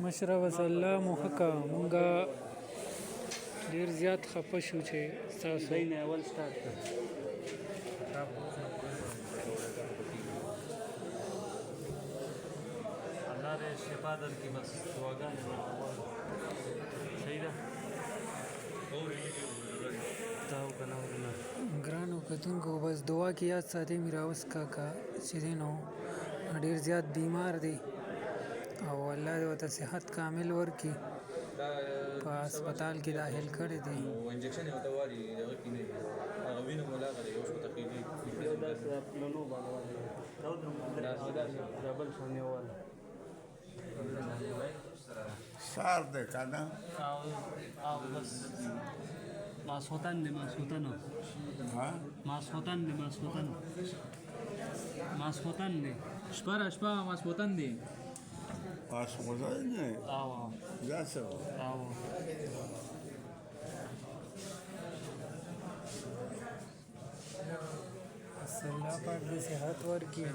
مشره بس الله مو ښه که، مونږه ډیر زیات خفه شو چې ستاسو دی نه اول سٹارټ کړ. الله دې شفا درکړي، بس دعاګانې درته غواړم. صحیح ده، تا وکنه ورونه. ګرانو کتونکو، بس دعا کې یاد ساتئ. میراوس کاکا چې دی نو ډیر زیات بیمار دی او الله دې ورته صحت کامل ورکړي. په هسپتال کې داخل کړی دی. انجکشن یې ورته واري هغه کې نه، هغه وینه مو لاغله یو څه تخیلي. یو داسې پلنو باندې والي دا دا بل شان یو والا. سار دی که نه؟ او بس ماسخوتن دی، ماسخوتن. ها. ماسخوتن دی، ماسخوتن، ماسخوتن دی. شپه را شپه ماسپوتن دی. ماسخوتن دی. او دا څه؟ او بس الله پاک دې صحت ورکړي.